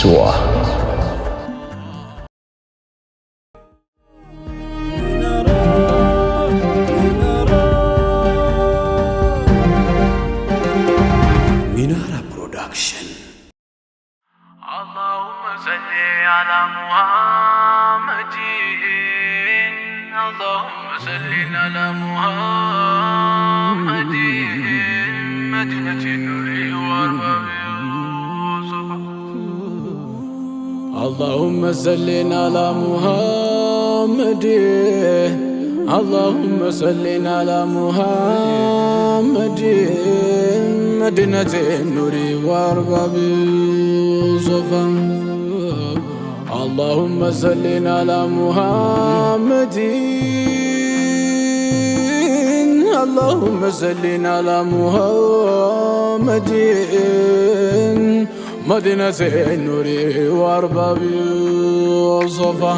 ኪስዋ። ሚናራ ፕሮዳክሽን። اللهم صل على محمد، اللهم صل على محمد، مدينة النور والباب. اللهم صل على محمد، اللهم صل على محمد، مدينة النور وأرباب صفا. اللهم صل على محمد، اللهم صل على محمد، مدينة النور وأرباب صفا.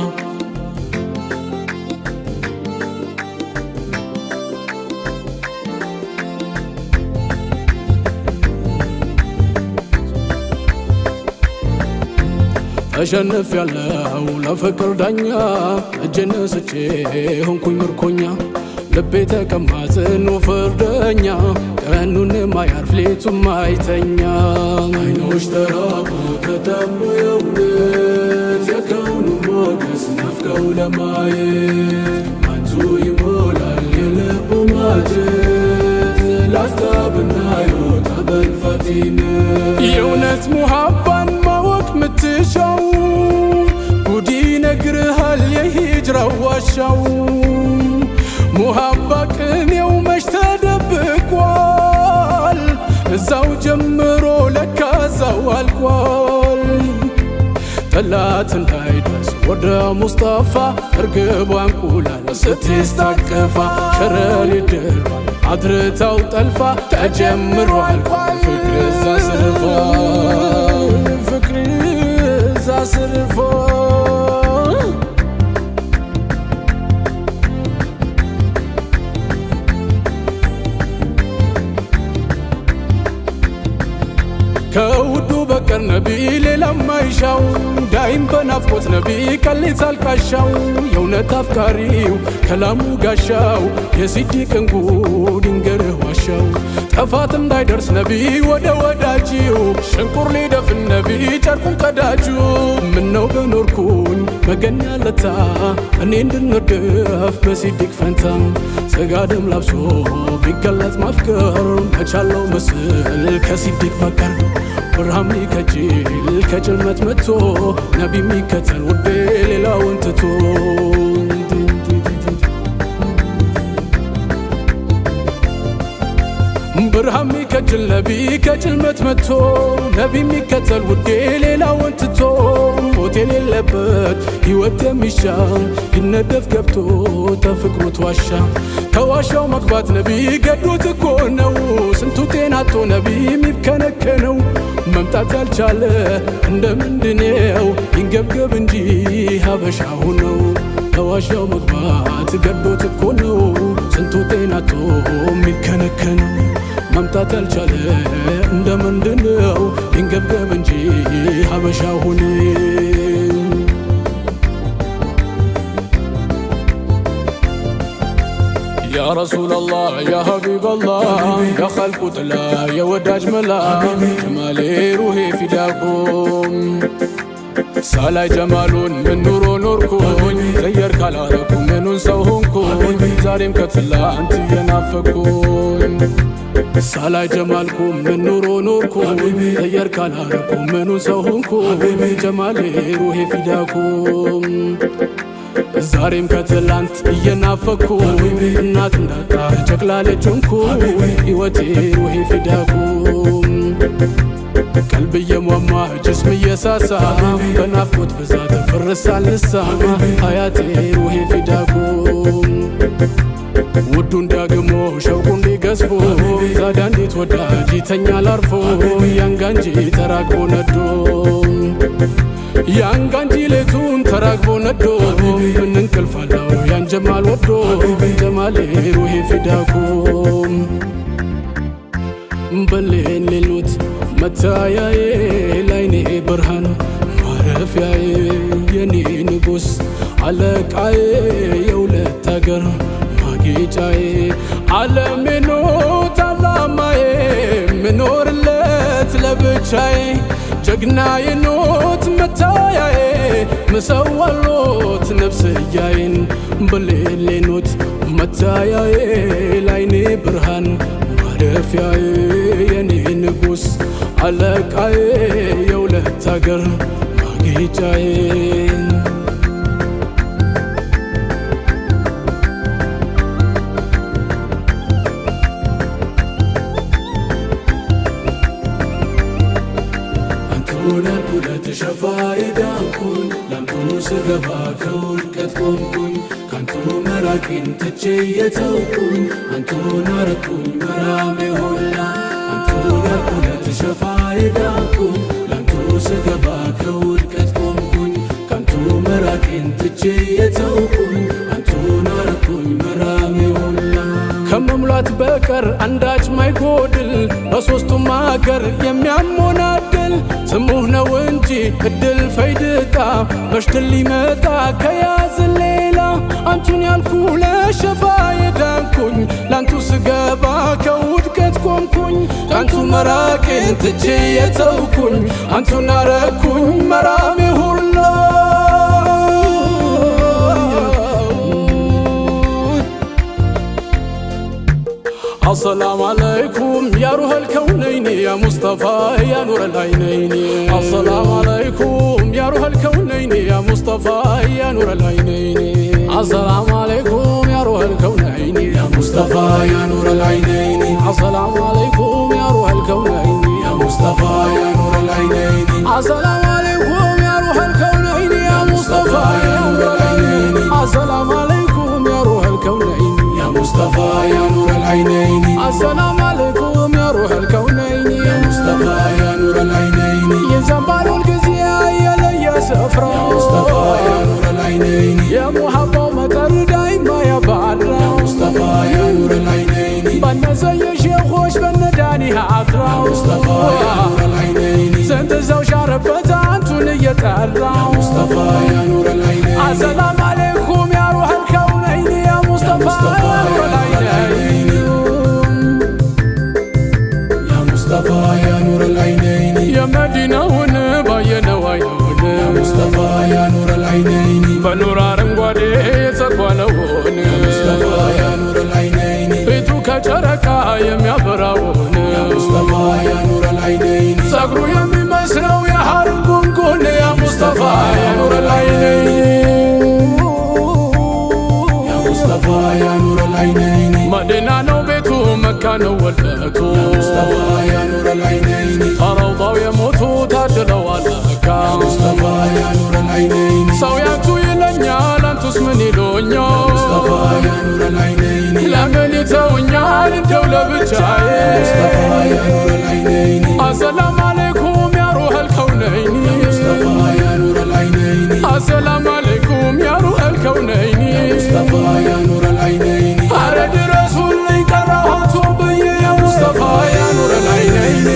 ተሸንፍ ያለው ለፍቅር ዳኛ፣ እጄን ስቼ ሆንኩኝ ምርኮኛ፣ ልቤ ተቀማ ጽኑ ፍርደኛ፣ ቀኑን ማያርፍ ሌቱም ማይተኛ። አይኖች ተራቡ ተጠሙ የእውነት፣ የከውኑ ሞገስ ናፍቀው ለማየት፣ አንቱ ይሞላል የልቡ ማጀት፣ ላፍታ ብናየው ጠበል ፈቲን። የእውነት ሙሀባን ማወቅ ምትሻው፣ ጉዲ ይነግርሃል የሂጅራው ዋሻው። ሙሀባ ቅኔው መች ተደብቋል፣ እዛው ጀምሮ ለካ እዛው አልቋል። ጠላት እንዳይደርስ ወደ ሙስጠፋ፣ እርግቧ እንቁላል ስትስታቅፋ፣ ሸረሪት ድሯን አድርታው ጠልፋ፣ ተጀምሯል ፍቅር እዛ ስርፎ፣ ፍቅር እዛ ስርፎ። ከውዱ በቀር ነቢ ሌላ ማይሻው፣ ዳይም በናፍቆት ነቢ ቀሌት አልቃሻው፣ የእውነት አፍቃሪው ከላሙ ጋሻው፣ የሲዲቅን ጉድ ይንገርህ ዋሻው። ጥፋት እንዳይደርስ ነቢ ወደ ወዳጂው፣ ሽንቁር ሊደፍን ነቢ ጨርቁን ቀዳጁ። ምነው በኖርኩኝ መገኛ ለታ፣ እኔ እንድንርግፍ በሲዲቅ ፈንታ፣ ስጋ ደም ላብሶ ቢገለጽ ማፍቀር መቻለው ምስል ከሲዲቅ በቀር። ብርሃን ሚከጅል ከጭልመት መጥቶ፣ ነቢ የሚከተል ውዴ ሌላውን ትቶ። ብርሃን ሚከጅል ነቢ ከጭልመት መጥቶ፣ ነቢ የሚከተል ውዴ ሌላውን ትቶ። ሞት የሌለበት ሕይወት የሚሻ፣ ይነደፍ ገብቶ ተፍቅሮት ዋሻ። ከዋሻው መግባት ነቢ ገዶት እኮ ነው፣ ስንቱ ጤናቶ ነቢ የሚብከነከነው። መምጣት ያልቻለ እንደ ምንድነው? ይንገብገብ እንጂ ሀበሻ ነው። ከዋሻው መግባት ገዶት እኮ ነው፣ ስንቱ ጤናቶ የሚከነከነው። መምጣት ያልቻለ እንደ ምንድነው? ይንገብገብ እንጂ ሀበሻ ሁን። ያ ረሱለላህ፣ ያ ሀቢበላህ፣ ያ ኸልቁ ጥላ፣ የወዳጅ መላ፣ ጀማሌ ሩሄ ፊዳኩም። ሳላይ ጀማሉን ምን ኑሮ ኖርኩኝ? ዘየር ካላረኩ ምኑን ሰው ሆንኩኝ? ዛሬም ከትላንት እየናፈኩኝ። ሳላይ ጀማልኩ ምን ኑሮ ኖርኩኝ? ዘየር ካላረኩ ምኑን ሰው ሆንኩኝ? ጀማሌ ሩሄ ፊዳኩም። ዛሬም ከትላንት እየናፈኩኝ፣ እናት እንዳጣ ጨቅላ ልጅ ሆንኩኝ። ሕይወቴ ሩሄ ፊዳኩም። ቀልብ እየሟሟ ጅስም እየሳሳ፣ በናፍቆት ብዛት ፍርስ አልነሳ። ሀያቴ ሩሄ ፊዳኩም። ውዱ እንዳግሞ ሸውቁ እንዲገዝፎ፣ ታዲያ እንዴት ወዳጅ ይተኛል አርፎ? ያንጋንጂ ተራግቦ ነዶ፣ ያንጋንጂ ሌቱን ተራግቦ ነዶ፣ ምን እንቅልፍ አለው ያን ጀማል ወዶ? ጀማሌ ሩሄ ፊዳኩም። በሌን ሌሉት መታያዬ፣ ላይኔ ብርሃን ማረፊያዬ የኔ ንጉስ አለቃዬ የሁለት አገር ማጌጫዬ ዓለሜ ኖት አላማዬ ምኖርለት ለብቻዬ ጀግናዬ ኖት መታያዬ ምሰዋሎት ነፍስያዬን በሌሌ ኖት መታያዬ ላይኔ ብርሃን ማረፊያዬ የኔ ንጉስ አለቃዬ የሁለት አገር ማጌጫዬ። አንቱን ያልኩለት ሸፋዬ ዳንኩኝ፣ ላንቱ ስገባ ከውድቀት ቆምኩኝ፣ ካንቱ መራቄን ትቼ የተውኩኝ፣ አንቱን አረኩኝ መራሜ ሁላ። አንቱን ያልኩለት ሸፋዬ ዳንኩኝ፣ ላንቱ ስገባ ከውድቀት ቆምኩኝ፣ ካንቱ መራቄን ትቼ የተውኩኝ፣ አንቱን አረኩኝ መራሜ ሁላ። ከመሙላት በቀር አንዳች ማይጎድል፣ በሦስቱም አገር የሚያሞናድል ስሙህ ነው እንጂ እድል ፈይድጣ መሽትል ሊመጣ ከያዝ ሌላ። አንቱን ያልኩ ለሸፋ የዳንኩኝ፣ ላንቱ ስገባ ከውድቀት ቆምኩኝ፣ ከአንቱ መራቄን ትቼ የተውኩኝ፣ አንቱን አረኩኝ መራሜ ሁላ። السلام عليكم يا روح الكونين يا مصطفى يا نور العينين. السلام عليكم يا روح الكونين يا مصطفى يا نور العينين. السلام عليكم يا روح الكونين يا مصطفى يا نور العينين. السلام عليكم يا روح الكونين يا مصطفى يا نور العينين. السلام عليكم يا روح الكونين يا مصطفى يا نور العينين. السلام عليكم يا روح الكونين يا مصطفى يا نور العينين. السلام عليكم يا روح الكونين يا مصطفى يا نور العينين. የዘንባሉን ጊዜ የለየ ስፍራ يا مصطفى يا نور العينين. የሙሐባው መጠር ዳይማ ያባራ يا مصطفى يا نور العينين. በነዘየ ሼኾች በነዳኒ ሀድራ يا مصطفى يا نور العينين. ስንት ሰው ሻረበት አንቱን እየጠራ يا مصطفى يا نور العينين. السلام عليكم يا روح الكونين يا مصطفى يا نور العينين. يا مصطفى يا نور العينين. የመዲናውን ባየነው አይኑን يا مصطفى يا نور العينين. በኑር አረንጓዴ የተኳለውን يا مصطفى يا نور العينين. ፊቱ ከጨረቃ የሚያበራውን يا مصطفى يا نور العينين. ጸጉሩ የሚመስለው የሐር ጉንጉን يا مصطفى يا نور العينين. يا مصطفى يا نور العينين. መዲና ነው ቤቱ መካ ነው ወለቱ يا مصطفى يا نور العينين. ረውዳው የሞቱ ታድለዋል ለካ يا مصطفى يا نور العينين. ሰው ያንቱ ይለኛል አንቱስ ምን ይሉኛል? يا مصطفى يا نور العينين. ለምን ይተውኛል እንደው ለብቻዬ يا مصطفى يا نور العينين. السلام عليكم يا روح الكونين يا مصطفى يا نور العينين. السلام عليكم يا روح الكونين يا مصطفى يا نور العينين. አረ ድረሱልኝ ጠራኋቱ ብዬ يا مصطفى يا نور العينين.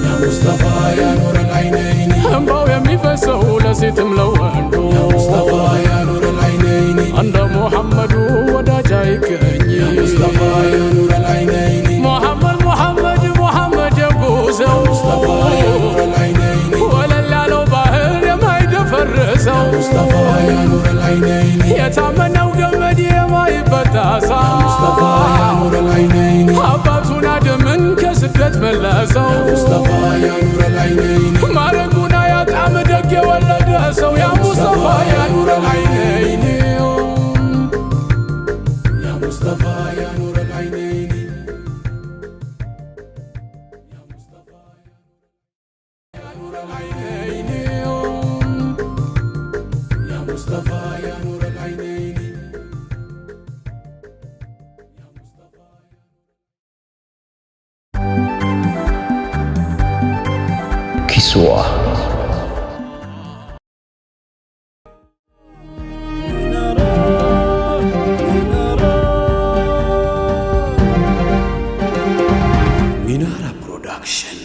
يا مصطفى يا نور العينين. እንባው የሚፈሰው ለሴትም ለወንዱ يا مصطفى يا نور العينين. እንደ ሙሐመዱ ወዳጅ አይገኝ يا مصطفى يا نور العينين. ሙሐመድ ሙሐመድ ሙሐመድ የጉዘው يا مصطفى يا نور العينين. ወለል ያለው ባህር የማይደፈርሰው يا مصطفى يا نور العينين. የታመነው ገመድ የማይበጣሰው يا مصطفى يا نور العينين. አባቱን አደምን ከስደት መለሰው يا مصطفى يا نور العينين. ማረጉን አያጣም ደግ የወለደ ሰው يا مصطفى يا نور العينين. يا مصطفى يا نور العينين. يا مصطفى يا نور العينين. يا مصطفى يا نور العينين. يا مصطفى ኪስዋ ሚናራ ፕሮዳክሽን።